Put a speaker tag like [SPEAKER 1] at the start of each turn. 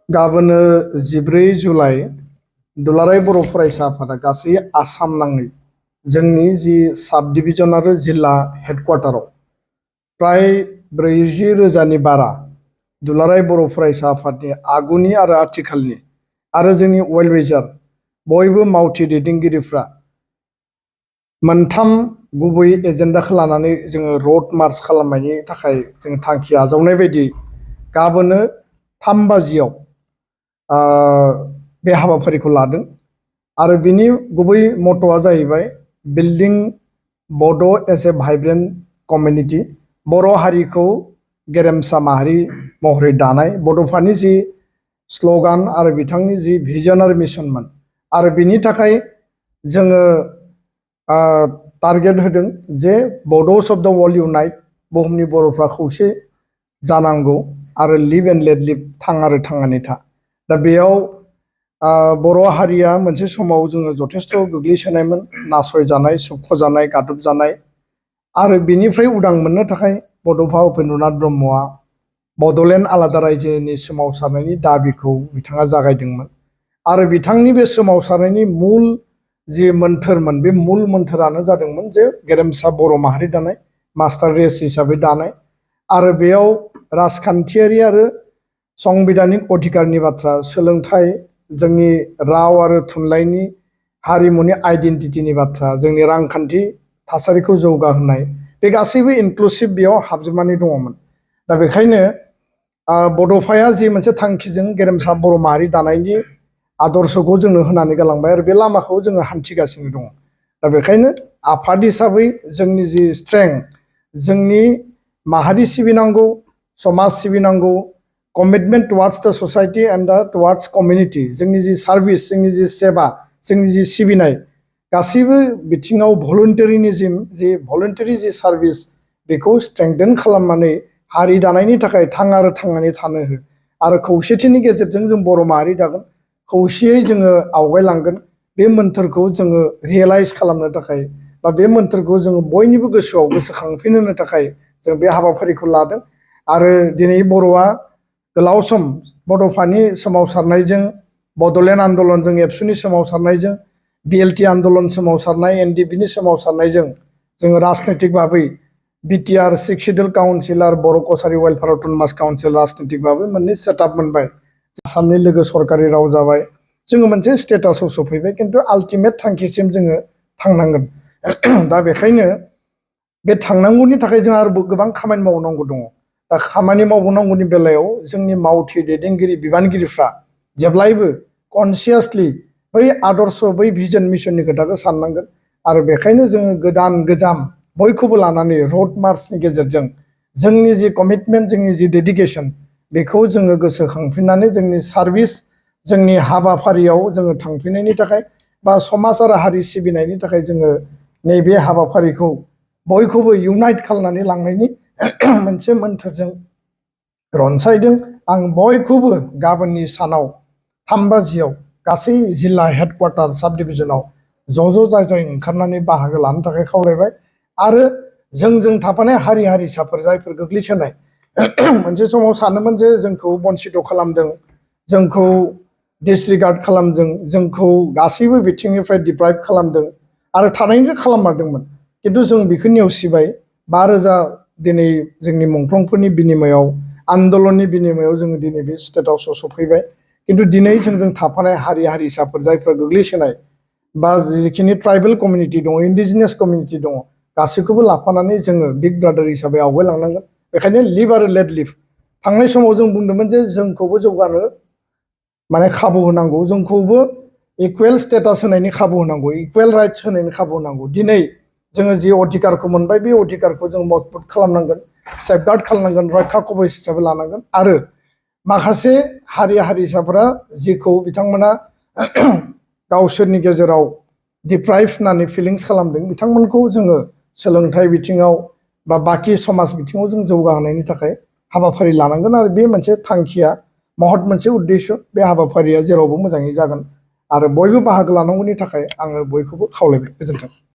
[SPEAKER 1] गाबोन 14 जुलाइ दुलाराय बर' फरायसा आफादा गासै आसाम नाङै जोंनि जि साब डिभिजन आरो जिल्ला हेडक्वार्टाराव प्राय 40,000नि बारा दुलाराय बर' फरायसा आफादनि आगुनि आरो आथिखालनि आरो जोंनि वेल विजार बयबो मावथि दैदेनगिरिफ्रा मोनथाम गुबै एजेन्डाखौ लानानै जोङो रोड मार्च खालामनायनि थाखाय जों थांखि आजावनाय बायदि गाबोन 3 बाजियाव बे हाबाफारिखौ लादों आरो बिनि गुबै मट'आ जाहैबाय बिल्डिं बड' एज ए भाइब्रेन्ट कमिउनिटि बर' हारिखौ गेरेमसा माहारि महरै दानाय बड'फानि जि स्ल'गान आरो बिथांनि जि भिजन आरो मिशनमोन आरो बिनि थाखाय जोङो टारगेट होदों जे बड'स अफ द वर्ल्ड इउनाइट बुहुमनि बर'फ्रा खौसे जानांगौ आरो लिभ एन्ड लेट लिभ थां आरो थांनानै था दा बेयाव बर' हारिया मोनसे समाव जोङो जथेस्थ' गोग्लैसोनायमोन नासयजानाय सोबख'जानाय गादबजानाय आरो बिनिफ्राय उदां मोननो थाखाय बड'फा उपेन्द्रनाथ ब्रह्मआ बड'लेण्ड आलादा रायजोनि सोमावसारनायनि दाबिखौ बिथाङा जागायदोंमोन आरो बिथांनि बे सोमावसारनायनि मुल जि मोन्थोरमोन बे मुल मोन्थोरानो जादोंमोन जे गेरेमसा बर' माहारि दानाय मास्टार रेस हिसाबै दानाय आरो बेयाव राजखान्थियारि आरो संबिधानिक अधिकारनि बाथ्रा सोलोंथाइ जोंनि राव आरो थुनलाइनि हारिमुनि आइडेन्टिटिनि बाथ्रा जोंनि रांखान्थि थासारिखौ जौगाहोनाय बे गासैबो इनक्लुसिभ बेयाव हाबजोबनानै दङमोन दा बेखायनो बड'फाया जि मोनसे थांखिजों गेरेमसा बर' माहारि दानायनि आदर्शखौ जोंनो होनानै गालांबाय आरो बे लामाखौ जोङो हान्थिगासिनो दङ दा बेखायनो आफाद हिसाबै जोंनि जि स्ट्रेंथ जोंनि माहारि सिबिनांगौ समाज सिबिनांगौ कमिटमेन्ट टुवार्ड्स द ससाइटि एन्ड टुवार्ड्स कमिउनिटि जोंनि जि सार्भिस जोंनि जि सेबा जोंनि जि सिबिनाय गासैबो बिथिङाव भलुन्टारिनिजिम जि भलुन्टारि जि सार्भिस बेखौ स्ट्रेंथेन खालामनानै हारि दानायनि थाखाय थां आरो थांनानै थानो हो आरो खौसेथिनि गेजेरजों जों बर' माहारि दागोन खौसेयै जोङो आवगायलांगोन बे मोन्थोरखौ जोङो रियेलाइज खालामनो थाखाय बा बे मोन्थोरखौ जोङो बयनिबो गोसोआव गोसोखांफिनहोनो थाखाय जों बे हाबाफारिखौ लादों आरो दिनै बर'आ गोलाव सम बड'फानि सोमावसारनायजों बड'लेण्ड आन्दलनजों एबसुनि सोमावसारनायजों बिएलटि आन्दलन सोमावसारनाय एनडिपिनि सोमावसारनायजों जोङो राजनैतिक भाबै बिटिआर 6 सिडिउल काउन्सिल आरो बर' कसारि वेलफेयार अट'नमास काउन्सिल राजनैतिक भाबै मोननै सेटआप मोनबाय आसामनि लोगो सरकारि राव जाबाय जोङो मोनसे स्टेटासाव सफैबाय खिन्थु आल्टिमेट थांखिसिम जोङो थांनांगोन दा बेखायनो बे थांनांगौनि थाखाय जोंहा आरो गोबां खामानि मावनांगौ दङ दा खामानि मावनांगौनि बेलायाव जोंनि मावथि दैदेनगिरि बिबानगिरिफ्रा जेब्लायबो कनसियासलि बै आदर्श बै भिजन मिशननि खोथाखौ साननांगोन आरो बेखायनो जोङो गोदान गोजाम बयखौबो लानानै रोड मार्चनि गेजेरजों जोंनि जि कमिटमेन्ट जोंनि जि डेडिकेसन बेखौ जोङो गोसोखांफिननानै जोंनि सार्भिस जोंनि हाबाफारियाव जोङो थांफिननायनि थाखाय बा समाज आरो हारि सिबिनायनि थाखाय जोङो नैबे हाबाफारिखौ बयखौबो इउनाइट खालामनानै लांनायनि मोनसे मोन्थोरजों रनसायदों आं बयखौबो गाबोननि सानाव 3 बाजियाव गासै जिल्ला हेडक्वार्टार साब डिभिजनाव ज' जाय ओंखारनानै बाहागो लानो थाखाय खावलायबाय आरो जोंजों थाफानाय हारि हारिसाफोर जायफोर गोग्लैसोनाय मोनसे समाव सानोमोन जे जोंखौ बन्सित खालामदों जोंखौ डिसरिगार्ड खालामदों जोंखौ गासैबो बिथिंनिफ्राय डिप्राइभ खालामदों आरो थानायनिफ्राय खालाममारदोंमोन खिन्थु जों बेखौ नेवसिबाय 5,000 दिनै जोंनि मुंख्लंफोरनि बिनिमयाव आन्दलननि बिनिमयाव जोङो दिनै बे स्टेटासाव सफैबाय खिन्थु दिनै जोंजों थाफानाय हारि हारिसाफोर जायफ्रा गोग्लैसोनाय बा जिखिनि ट्राइबेल कमिउनिटि दङ इन्डिजिनियास कमिउनिटि दङ गासैखौबो लाफानानै जोङो बिग ब्रादार हिसाबै आवगायलांनांगोन बेखायनो लिभ आरो लेट लिभ थांनाय समाव जों बुंदोंमोन जे जोंखौबो जौगानो माने खाबु होनांगौ जोंखौबो इकुवेल स्टेटास होनायनि खाबु होनांगौ इकुवेल राइट्स होनायनि खाबु होनांगौ दिनै जोङो जि अधिकारखौ मोनबाय बे अधिकारखौ जों मजबुत खालामनांगोन सेफगार्ड खालामनांगोन रैखा कवच हिसाबै लानांगोन आरो माखासे हारि हारिसाफोरा जिखौ बिथांमोना गावसोरनि गेजेराव डिप्राइभ होननानै फिलिंस खालामदों बिथांमोनखौ जोङो सोलोंथाइ बिथिङाव बा बाखि समाज बिथिङाव जों जौगाहोनायनि थाखाय हाबाफारि लानांगोन आरो बे मोनसे थांखिया महत मोनसे उद्देश्य बे हाबाफारिया जेरावबो मोजाङै जागोन आरो बयबो बाहागो लानांगौनि थाखाय आङो बयखौबो खावलायबाय गोजोन्थों